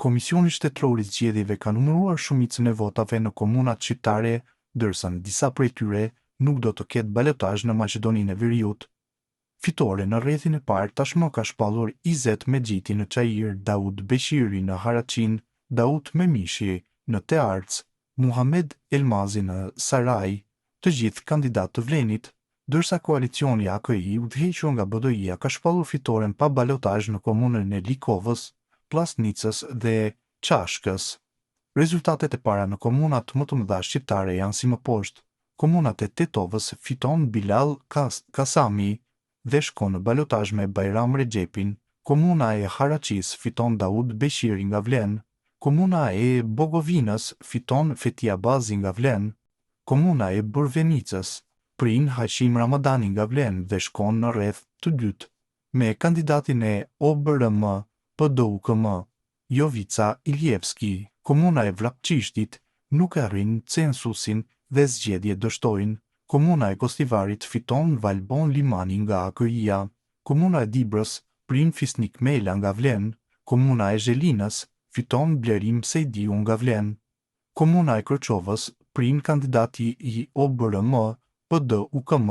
Komisioni Shtetëror i Zgjedhjeve ka numëruar shumicën e votave në komunat shqiptare, ndërsa në disa prej tyre nuk do të ketë balotazh në Maqedoninë e Veriut. Fitore në rrethin e parë tashmë ka shpallur Izet Mexhiti në Çair, Daut Beqiri në Haraçinë, Daut Memishi në Tearcë, Muhamed Elmazi në Saraj, të gjithë kandidatë të VLEN-it, ndërsa koalicioni AKI i udhëhequr nga BDI-ja ka shpallur fitoren pa balotazh në komunën e Likovës, Pllashnicës dhe Çashkës. Rezultatet e para në komunat më të mëdha shqiptare janë si më poshtë, Komunat e Tetovës fiton Bilall Kasami dhe shkon në balotazh me Bajram Rexhepin, Komuna e Haraçisë fiton Daut Beqiri nga vlen, Komuna e Bogovinës fiton Feti Abazi nga vlen, Komuna e Bërvenicës prin Hashim Ramadani nga vlen dhe shkon në rreth të dytë me kandidatin e OBRM PDUKM, Jovica Ilievski. Komuna e Vrapçishtit nuk e arrin censusin dhe zgjedhjet dështojnë. Komuna e Gostivarit fiton Valbon Limani nga AKI-ja. Komuna e Dibrës prin Fisnik Mela nga vlen. Komuna e Zhelinës fiton Blerim Sejdiu nga vlen. Komuna e Kërçovës prin kandidati i OBRM PDUKM,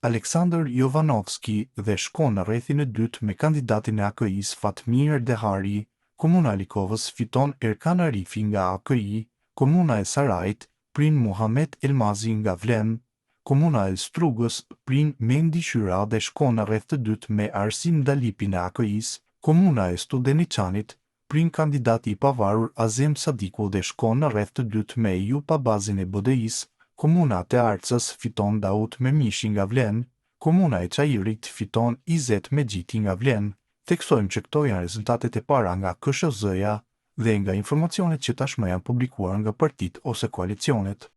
Aleksandër Jovanovski dhe shkon në rrethin e dytë me kandidatin e AKI-së Fatmir Dehari, Komuna e Likovës fiton Erkan Arifi nga AKI, Komuna e Sarajit prin Muhamet Elmazi nga vlen, Komuna e Strugës prin Mendi Qyra dhe shkon në rreth të dytë me Arsim Dalipin e AKI-së, Komuna e Studeniçanit prin kandidati i pavarur Azem Sadiku dhe shkon në rreth të dytë me Ejup Abazin e BDI-së, Komuna e Tearcës fiton Daut Memishi nga vlen, Komuna e Çairit fiton Izet Mexhiti nga vlen. Theksojmë që këto janë rezultatet e para nga KSHZ-ja dhe nga informacionet që tashmë janë publikuar nga partitë ose koalicionet.